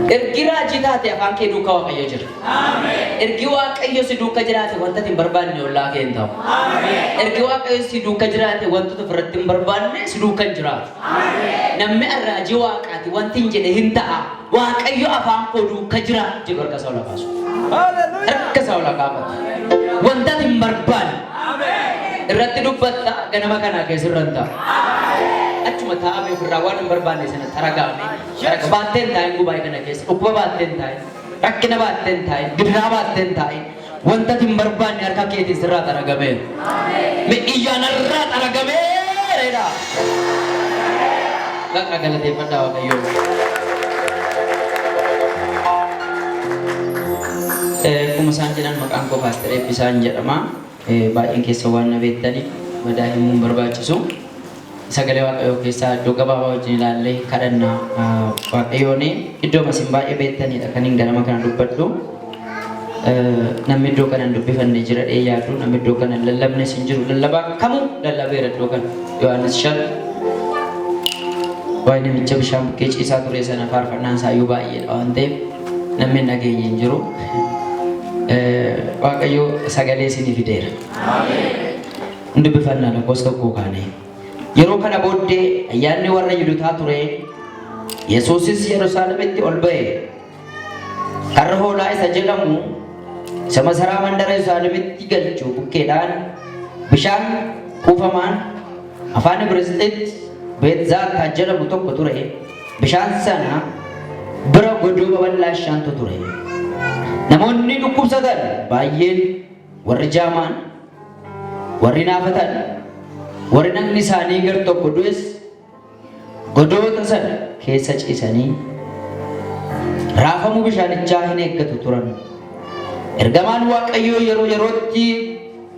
Ergi raajii taate afaan kee duukaa Waaqayyo jira. Ergi Waaqayyo si duuka jiraate wanta ati hin barbaanne ollaa kee hin ta'u. Ergi Waaqayyo si duuka jiraate wantoota ofirratti hin barbaanne si duuka hin jiraatu. Namni an raajii Waaqaati wanti hin jedhe hin ta'a. Waaqayyo afaan koo duuka jira jedhu harka isaa ol haa kaasu. Harka isaa ol haa kaafatu. Wanta ati hin barbaanne irratti dubbatta ganama kanaa keessa irra hin taa'u. Achuma taa'ame ofirraa waan hin barbaanne sana xaragaame. Xaraga baattee hin taa'in gubaa'ee kana keessa. Dhukkuba baattee hin taa'in. Rakkina baattee hin taa'in. Gidiraa baattee hin taa'in. Wanta ati hin barbaanne harka keetiin sirraa xaragameera. Mee iyyaan irraa xaragameera jedhaa. Baqa galateeffadhaa Waaqayyoon. Akkuma isaan jedhan maqaan koo Paaster Eebbisaan jedhama. Baay'een keessa waan na beektaniif madaa himuu hin barbaachisu. Sagalee Waaqayyoo keessaa iddoo gabaabaa wajjin ilaallee kadhanna Waaqayyoon. Iddoo isin baay'ee beektanidha kan hin ganama kana dubbadhu. Namni iddoo kana hin dubbifanne jira dhee yaadu, namni iddoo kana hin lallabnes hin jiru. Lallabaan kamuu lallabeera iddoo kana. Yohaannis 5 waa'ee namicha bishaan bukkee ciisaa ture sana faarfannaan isaayyuu baay'eedha waan ta'eef namni hin dhageenye hin jiru. Waaqayyo sagalee isinii fideera. Hin dubbifannaa lakkoofsa tokkoo kaanee. Yeroo kana booddee ayyaanni warra Yihudotaa ture. Yesuusis Yerusaalemitti ol ba'e. Karra hoolaa isa jedhamu isa masaraa mandara Yerusaalemitti galchu bukkeedhaan bishaan kuufamaan afaan Ibraayisxiitti Beetzaataa jedhamu tokko ture. Bishaan sana bira godoo babal'aa shantu ture. Namoonni dhukkubsatan baay'een, warri jaamaan, warri naafatan, warri dhagni isaanii gar tokko du'es godoota sana keessa ciisanii raafamuu bishaanichaa hin eeggatu turan. Ergamaan Waaqayyoo yeroo yerootti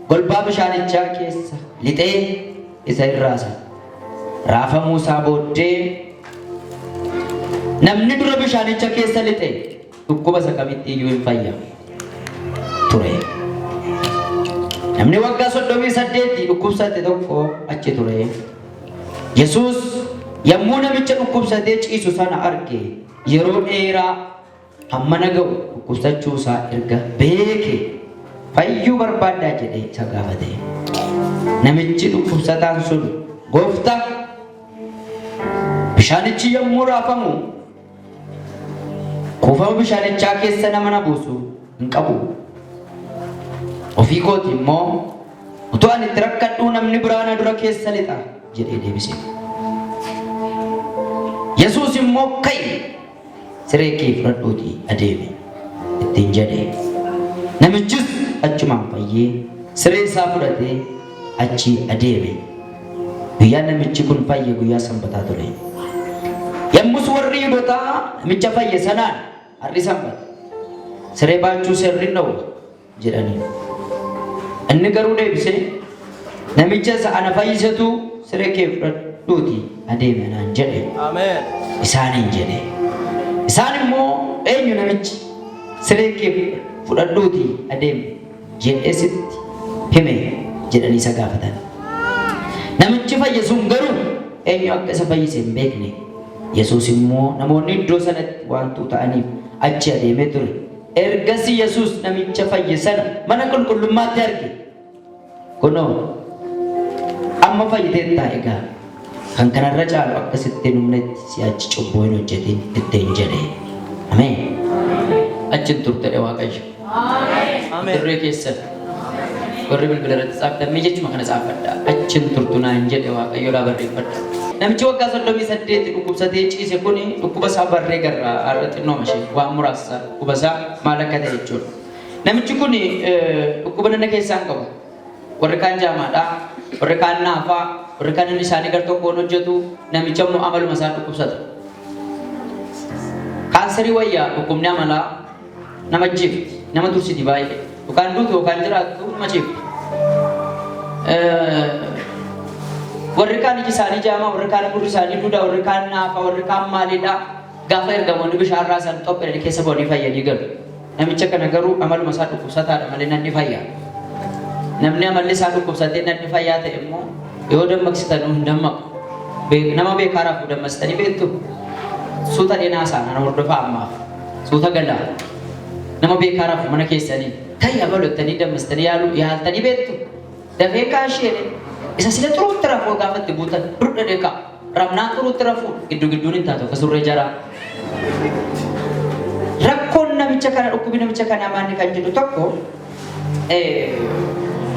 golbaa bishaanichaa keessa lixee isa hin raasa. Raafamuu isaa booddee namni dura bishaanicha keessa lixe dhukkuba isa kamitti iyyuu hin fayya ture. Namni waggaa 38 dhukkubsate tokko achi ture. Yesuus yommuu namicha dhukkubsatee ciisu sana arge, yeroo dheeraa hammana ga'u dhukkubsachuu isaa erga beeke, "Fayyuu barbaaddaa?" jedhee isa gaafate. Namichi dhukkubsataan sun, "Gooftaa, bishaanichi yommuu raafamu kuufama bishaanichaa keessa nama na buusu hin qabu. Ofii kooti immoo utuu ani itti rakkadhuu namni biraa na dura keessa lixa" jedhee deebise. Yesuus immoo, "Ka'i, siree kee fudhadhuutii adeemi" ittiin jedhe. Namichis achumaan fayyee siree isaa fudhatee achii adeeme. Guyyaan namichi kun fayye guyyaa Sanbataa ture. Yommus warri Yihudotaa namicha fayye sanaan, "Har'i Sanbata. Siree baachuu seerri hin dhowwa" jedhanii. Inni garuu deebisee, "Namicha isa ana fayyisetu siree kee fudhadhuuti adeemi anaan jedhe" Ameen. isaaniin jedhe. Isaan immoo, "Eenyu namichi siree kee fudhadhuuti adeemi jedhee sitti hime?" jedhanii isa gaafatan. Namichi fayye sun garuu eenyu akka isa fayyise hin beekne. Yesuus immoo namoonni iddoo sanatti waan tuuta'aniif achi adeemee ture. Ergasii Yesuus namicha fayye sana mana qulqullummaatti arge. "Kunoo, amma fayyiteettaa, egaa kan kanarra caalu akka sitti hin dhumnetti si'achi cubbuu hin hojjetin" ittiin jedhe. Ameen. Achi hin turte Waaqayyo. Ameen. Dirree keessan warri bilbila irratti tsaaftan mee jechuma kana tsaafadha. "Achi hin turtu naan jedhe Waaqayyoodhaa" barreeffadha. Namichi waggaa 38 dhukkubsatee ciise kuni dhukkuba isaa barree garraa har'a xinnoo ishee waan muraasa dhukkuba isaa maal akka ta'e jechuudha. Namichi kun dhukkuba nana keessaa hin qabu. Warri kaan jaamaadha, warri kaan naafaa, warri kaan inni isaanii gar tokkoon hojjetu, namicha immoo amaluma isaa dhukkubsata. Kaansarii wayyaa dhukkubni amalaa nama jifti, nama tursiti baay'ee. Yookaan duutu yookaan jiraattu nama jifti. Warri kaan iji isaanii jaamaa, warri kaan gurri isaanii duudaa, warri kaan naafaa, warri kaan maalidha. Gaafa ergamoonni bishaan raasan xophee keessa bu'anii fayyanii galu. Namicha kana garuu amaluma isaa dhukkubsataadha malee namni fayyaa. Namni amalli isaa dhukkubsatee namni fayyaa ta'e immoo yoo dammaqsitan hin dammaqu. Nama beekaa rafuu dammaqsitanii beektu. Suuta dhinaa isaa nana hordofaa ammaaf. Suuta galaa. Nama beekaa rafu mana keessanii. Kai abalottanii dammastanii yaalu yaaltanii beektu. Dafee kaashee isa sila xuruutti rafuu gaafa itti buutan durdhadhee ka'a. Ramnaan xuruutti rafuu giddu gidduun hin taatu akka surree jaraa. Rakkoon namicha kana dhukkubi namicha kanaa maanni kan jedhu tokko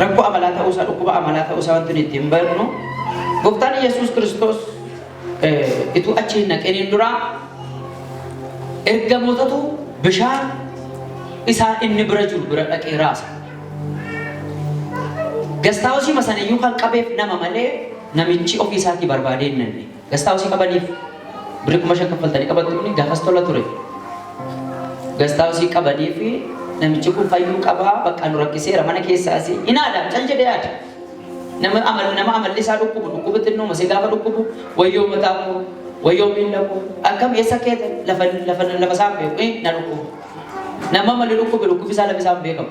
rakkoo amalaa ta'uusaa dhukkuba amalaa ta'uusaa wanti nuti ittiin barnu gooftaan Yesuus Kiristoos ituu achi hin naqiniin duraa ergamootatu bishaan isaa inni bira jiru bira dhaqee raasa. Gastaawusii masaniyyuu kan qabeef nama malee namichi ofii isaatii barbaadee hin nanne. Gastaawusii qabaniif birrii 5,000 kaffaltanii qabattu ni gaafas tola ture. Gastaawusii qabanii fi namichi kun fayyuu qabaa bakka nu rakkiseera mana keessaas hin aadaam cal jedhee yaada. Nama amal nama amalli isaa dhukkubu dhukkuba xinnoo si gaafa dhukkubu wayyoo mataa koo wayyoo miilla koo akkam eessa keete lafa lafa lafa isaan beeku na dhukkuba. Nama amalli dhukkube dhukkubi isaa lafa isaan beekamu.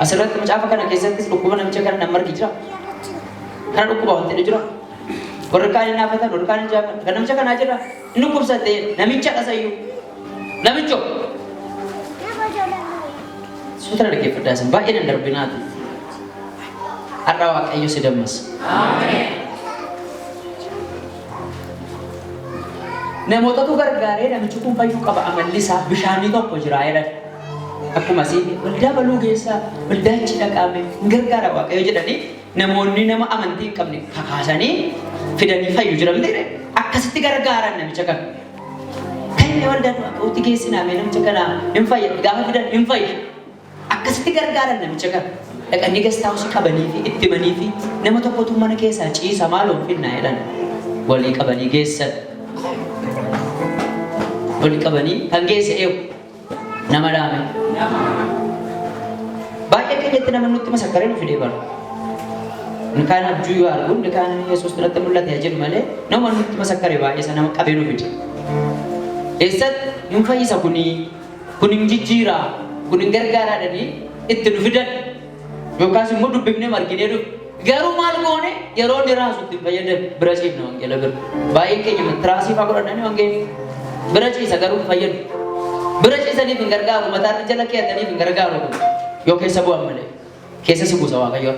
Asirratti macaafa kana keessattis dhukkuba namicha kana nama argi jira. Kana dhukkuba wanti jedhu jira. Warri kaan hin naafatan, warri kaan hin jaaman. Kan namicha kanaa jira. Inni dhukkubsate namicha dhasayyuu. Namicho. Suuta dhaggeeffadhaa isin baay'ee nan darbinaati. Har'a Waaqayyo si dammasa. Namootatu gargaaree namichi kun fayyuu qaba amalli isaa bishaanii tokko jira jedhan. Akkuma asii waldaa baluu geessaa waldaa achi dhaqaame hin gargaara Waaqayyo jedhanii namoonni nama amantii hin qabne kakaasanii fidanii fayyu jira miti akkasitti gargaaran namicha kana. Kan inni waldaa Waaqayyootti geessinaa mee namicha kana hin fayya gaafa fidan hin fayyu. Akkasitti gargaaran namicha kana. Dhaqanii gastaawusii qabanii fi itti himanii fi nama tokkotu mana keessaa ciisa maaloo hin finnaa jedhan. Walii qabanii geessan. Walii qabanii kan geesse eewu nama dhaame. Baay'ee keenyatti nama nutti masakkaree nu fidee bara. Inni kaan abjuu yoo argu inni kaan Yesuus natti mul'ate jedhu malee nama nutti masakkare baay'ee isa nama qabee nu fide. Eessatti hin fayyisa kunii kun hin jijjiiraa kun hin gargaaraa jedhanii itti nu fidan yookaas immoo dubbifnee marginee dhufu. Garuu maal goone yeroo inni raasu itti hin fayyadamu bira ciifna wangeela bira. Baay'een keenya tiraasii fa'aa godhannanii wangeela bira ciisa garuu hin fayyadu. Bira ciisaniif hin gargaaru mataarra jala keeyataniif hin gargaaru kun yoo keessa bu'an malee. Keessa si buusa Waaqayyo.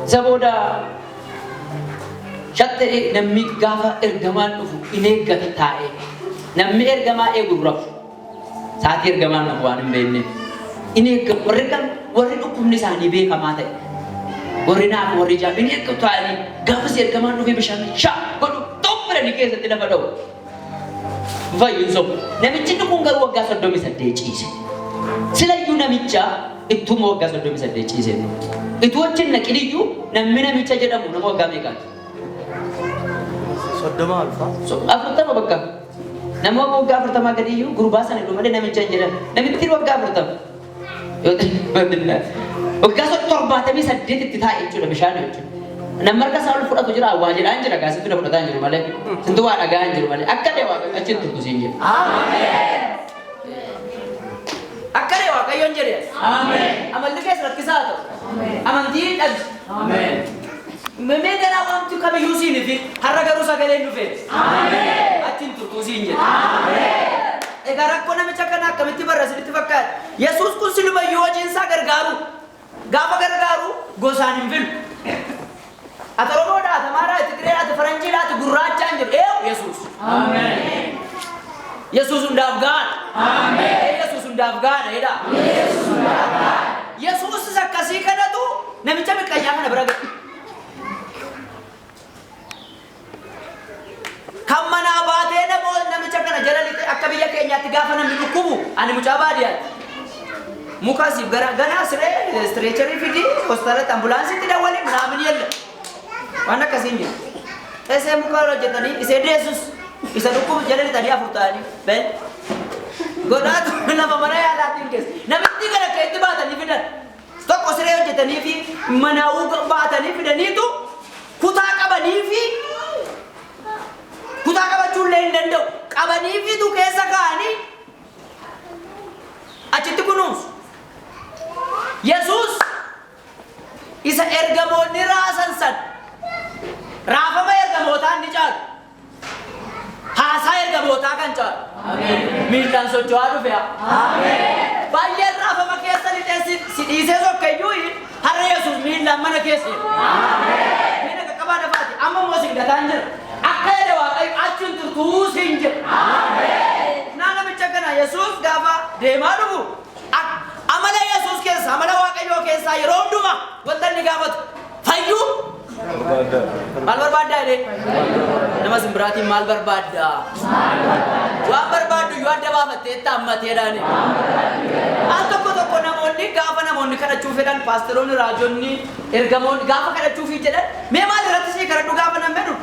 Isa booda shattee namni gaafa ergamaan dhufu in eeggata taa'ee. Namni ergamaa eegu hin rafu. Sa'aatii ergamaan dhufu waan hin beekneef. In eeggatu warri kan warri dhukkubni isaanii beekamaa ta'e. Warri naaf warri jaam in eeggatu taa'anii gaafas ergamaan dhufee bishaan shaa godhu xobbiranii keessatti lafa dha'u. Fayyuun sobu. Namichi inni kun garuu waggaa 38 ciise. Silayyuu namicha ittuma waggaa 38 ciise. Ituu achi hin naqin iyyuu namni namicha jedhamu nama waggaa meeqaati? 30 alfa. 40 bakka. Nama waggaa 40 gadi iyyuu gurbaa sana iddoo malee namicha hin jedhan. Namittiin waggaa 40. Waggaa 78 itti taa'e jechuudha bishaan jechuudha. Namni harka isaa ol fudhatu jira waa jedhaan jira gaa sintu na fudhataa hin jiru malee. Sintu waa dhagaa hin jiru malee. Akka dee waaqayyo achi hin turtu siin jedha. Akka dee waaqayyoon jedhe. Amalli keessa rakkisaa haa ta'u. Amantii hin dhabi. Mee ganaa wanti kamiyyuu siin fi har'a garuu sagaleen dhufee. Achi hin turtuu siin jedha. Egaa rakkoo namicha kanaa akkamitti barra isinitti fakkaata? Yesuus kun silumayyuu hojiin isaa gargaaru. Gaafa gargaaru gosaan hin filu. Ati Oromoodha, ati Amaaraa, ati Tigireedha, ati Faranjiidha, ati gurraachaa hin jedhu. Eewu Yesuus. Yesuus hundaaf gahaadha. Yesuus hundaaf gahaadha jedha. Yesuus akkasii kanatu namicha miqqanyaa kana bira ga'e. Kan manaa baatee namicha kana jala lixee akka biyya keenyaatti gaafa namni dhukkubu ani mucaa baadiyyaati. Muka asiif gara ganaa siree istireecharii fidii hospitaalatti ambulaansiitti dawwali minaamin yella. Waan akkasii hin jiru. Isee muka hojjetanii isee deessus isa dhukkubu jala lixanii afur ta'anii bel. Godhaatu lafa mana yaalaatiin keessa. Namitti gara keetti baatanii fidan. Tokko siree hojjetanii fi manaa'uu baatanii fidaniitu kutaa qabanii fi kutaa qabachuu illee hin danda'u. Qabanii fitu keessa kaa'anii achitti kunuunsu. Yesuus isa ergamoonni raasan san raafama ergamootaan ni caalu. Miillaan socho'aa dhufe. Baay'een raafama keessa lixee si dhiisee sokkayyuu har'a Yesuus miillaan mana keessa jira. Miila qaqqabaa lafaati. Amma immoo si gataan jira. Akka jedhe Waaqayyo achi hin turtuu siin jira. Naa namicha kana Yesuus gaafa deemaa dhufu amala Yesuus keessa, amala Waaqayyoo keessaa yeroo hundumaa wanta inni gaafatu fayyuu maal barbaaddaa jedhee nama simbiraatiin maal barbaaddaa? Waan barbaaddu iyyuu adda baafattee itti hammateedhaani. Al tokko tokko namoonni gaafa namoonni kadhachuu fedhan, paasteroonni, raajonni, ergamoonni gaafa kadhachuufii jedhan, mee maal irratti sii kadhadhu gaafa namni jedhu,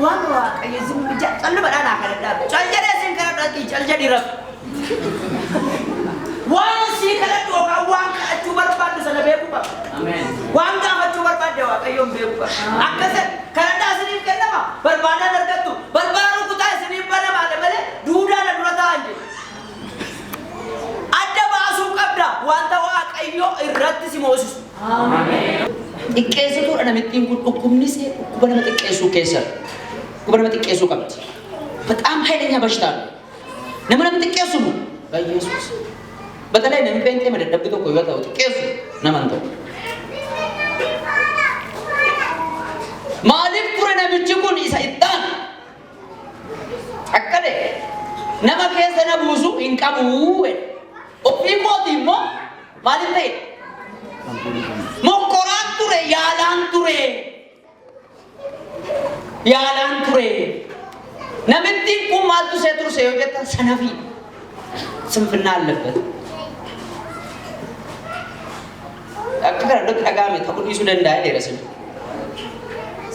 waan Waaqayyo zimmi callumadhaan haa kadhadhaa. Cal jedhee siin kadhadhu, cal jedhii rafu. Waan sii kadhadhu yookaan waan kadhachuu barbaaddu sana beekuu qaba. Waan gaafachuu barbaadde Waaqayyoon beekuu qaba. Akkas kadhadhaa isiniif kennama, barbaadaan argattu, balbala rukutaa isiniif banamaadha malee duudaa na dura taa'an jedhu. Adda baasuu qabda wanta Waaqayyo irratti si moosisu. Xiqqeessituudha namittiin kun, dhukkubni ishee dhukkuba nama xiqqeessuu keessa, dhukkuba nama xiqqeessuu qabdi. በጣም ኃይለኛ በሽታ ነው። Nama nama xiqqeessu mu በኢየሱስ በተለይ namni ጴንጤ dadhabbi tokko yoo ta'u xiqqeessu nama hin ta'u. Maaliif ture namichi kun isa ittaan akka ta'e nama keessa na buusu hin qabu jedhe. Ofii kooti immoo maaliif ta'e? Mokkoraan ture, yaalaan ture. Yaalaan ture. Namittiin kun maaltu see turse yoo jettan, sanafi ስንፍና አለበት። Akka kana irratti dhaga'ame ta'uu dhiisuu danda'a dheera sin.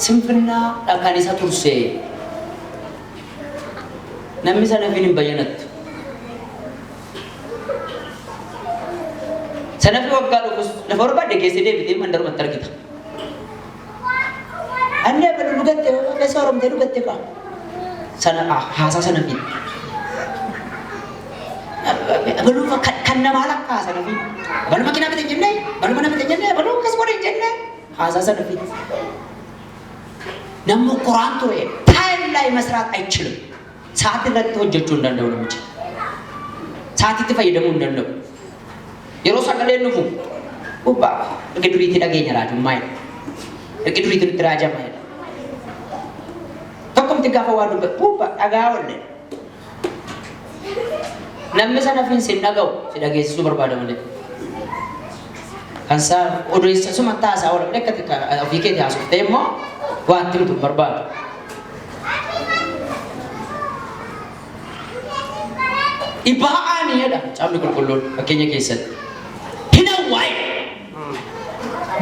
Sinfinnaa kan isa turse. Namni sanafiin hin bayyanattu. Sanafi waggaa dhufus lafa barbaadde geessee deebitee mandarumatti argita. Anni abalu dhugatte, keessa horomtee dhugatte qaa. Sana haasaa sanafiin. Abaluu kan namaa lakkaa sanafiin. Abaluu makiinaa bite hin jenne, abaluu mana bite hin jenne, abaluu akkas godhe hin jenne, haasaa sanafiin. Namni qoraan ture time ላይ መስራት አይችልም። ሰዓት irratti hojjechuu hin danda'u namichi. Sa'aatitti fayyadamuu hin danda'u. Yeroo sagaleen dhufu gubbaa erga duriitti dhageenya raajummaa jedha. Erga duriitti nutti raajama jedha. Tokkomti gaafa waa dubbatu gubbaa dhagaa oolle. Namni sanafiin sin dhaga'u, si dhageessisuu barbaada malee. Kan isaa odeessa suma taasaa oola malee, akka ofii keetii haasoftee immoo waan itti himtu hin barbaadu. Dhibaa'aanii jedha caafni qulqulluun fakkeenya keessatti. Hin hawwaaye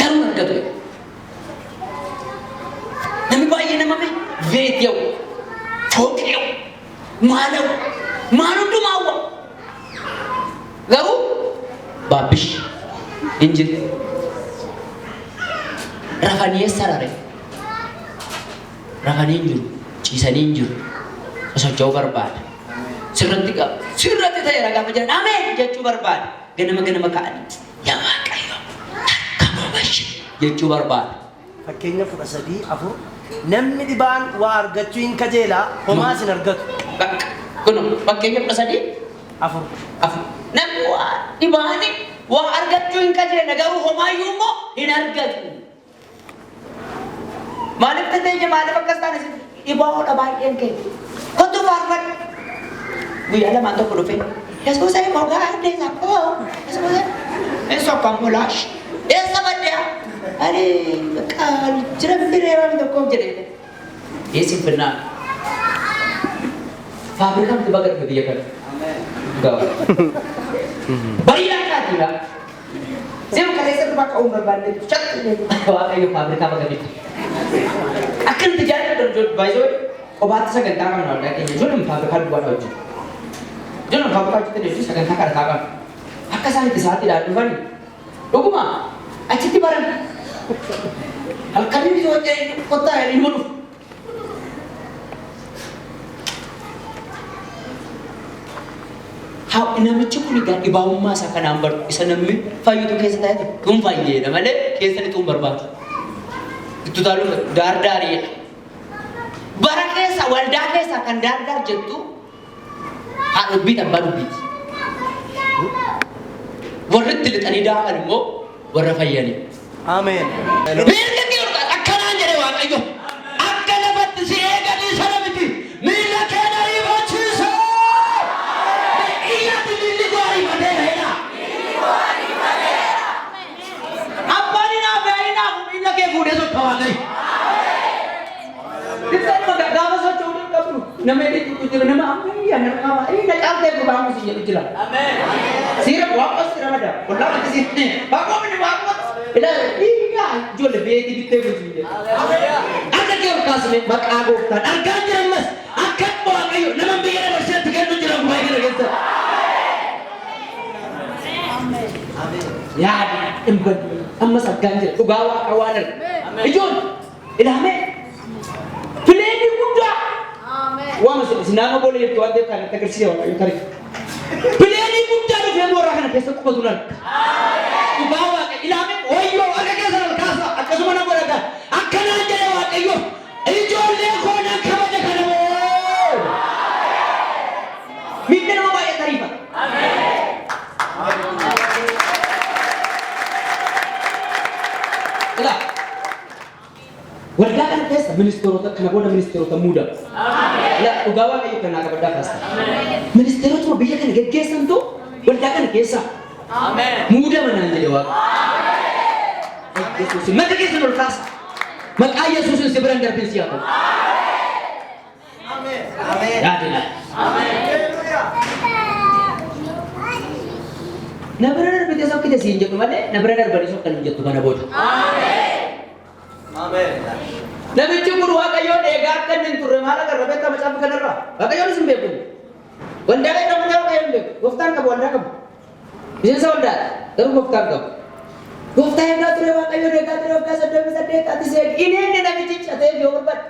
garuu hin argatu. Namni baay'ee namame ቤት የው ፎቅ የው maalaw maal hundumaa hawwa, garuu baabbish hin jiru. Rafanii eessa rare? Rafanii hin jiru, ciisanii hin jiru, sosocho'uu barbaada. Sirratti qaba. Sirratti ta'eera gaafa jedhan ameen jechuu barbaada. Ganama ganama ka'anii yaa Waaqayyo harka babashi jechuu barbaada. Fakkeenya 13:4, namni dhibaan waa argachuu hin kajeelaa, homaas hin argatu. Bakka kun fakkeenya 13 4. 4. Namni waa dhibaani waa argachuu hin kajeela, garuu homaayyuu immoo hin argatu. Maaliif tateenya, maaliif akkas taane? Dhibaa'oodha baay'een keenya. Kottu faarfadhu. Guyyaa lamaan tokko dhufe. Yesuus ay koo gaadde sakkoo. Yesuus eessa akkam bulaash. Eessa baddaa? Ani bakka jira firee waan tokkoof jedhee. Eessi finnaa? Faabrikaa miti, baga dhufe biyya kana. Baay'ee akkaatiidha. Seema kaleessa durbaa ka'uun barbaanne chatti Waaqayyo faabrikaa baga bitte. Akka nuti jaalladhu baay'ee kophaatti sagantaa qabna waldaa keenya, ijoolleen faabrikaa duwwaadha hojjetu. Ijoolleen faabrikaa hojjetan jechuun sagantaa kadhataa qabna. Akka isaan itti sa'aatiidhaan dhufan dhuguma achitti baran. Halkanii hojii kottaa jedhanii dhufu. Namichi kun egaa dhibaa'ummaa isaa kanaan baru, isa namni fayyutu keessa taa'e kun fayyeedha malee keessa lixuu hin barbaadu. Itti utaaluu daar daariidha. Bara keessa waldaa keessa kan daar daar jettu Haadha dubbiiti, abbaa dubbiiti. Warri itti lixanii daa'an immoo warra fayyanii. Ameen. Miila kee ol kaasi. Akkanaan jedhe Waaqayyo. Akka lafatti si eeganii sana miti. Miila kee na ariifachiisa. Iyyaatti miilli koo ariifateera jedha. Abbaan hinaafe haa hinaafu, miila kee fuudhee sokka Waaqayyo. Ibsaan magaa gaafa socho'uu hin qabdu. Nama hedduutu jira. Nama ammayyaa nama qaba. Inni na caaltee gurbaa musi jedhu jira. Siira waaqos siira mada. Ollaa miti siira. Waaqoomni waaqos. Ilaala dhiigaa ijoollee beetii bittee bulchu jedhu. Harka kee ol kaasne maqaa gooftaan argaa jira ammas akka Waaqayyo nama biyya dabarseetti kennu jira gubbaa kana keessa. Yaadi hin badne ammas argaa jira dhugaa waaqa waan arga. Ijoollee ilaamee plane guddaa waan isin naannoo boolla jirtu waan ta'eef kan natti agarsiise Waaqayyo tarii. Plane guddaa dhufee mooraa kana keessa qubatu nan arga. Dhugaa waaqa ilaamee wayyoo harka keessan ol kaasa akkasuma na godhata. Akkanaan jedhe Waaqayyo, ijoollee koo nan kabaja kana moo. Miidha nama baay'ee tariifata. Ilaa. Waldaa kana keessa ministeerota kana booda ministeerota muudamu. Ilaa, dhugaa Waaqayyo kanaa qabaddaa kaasta. Ministeerotuma biyya kana geggeessantu waldaa kana keessa muudama naan jedhe Waaqa. Yesuus mata keessan ol kaasa. Maqaa Yesuusin si biran darbin si haa ta'u. Yaadina. Na bira darbitee sokkite siin jedhu malee na bira darbanii sokkan hin jettu kana booda. Namichi kun Waaqayyoon eegaa akka inni hin turre maal agarra beektaa macaafa kanarraa? Waaqayyoon isin beeku. Waldaa eegaa malee Waaqayyoon beeku. Gooftaan qabu, waldaa qabu. Miseensa waldaati. Garuu gooftaan qabu. Gooftaa eegaa ture, Waaqayyoon eegaa ture waggaa 38 ati seegi. Inni inni namichi catee yoo barbaade.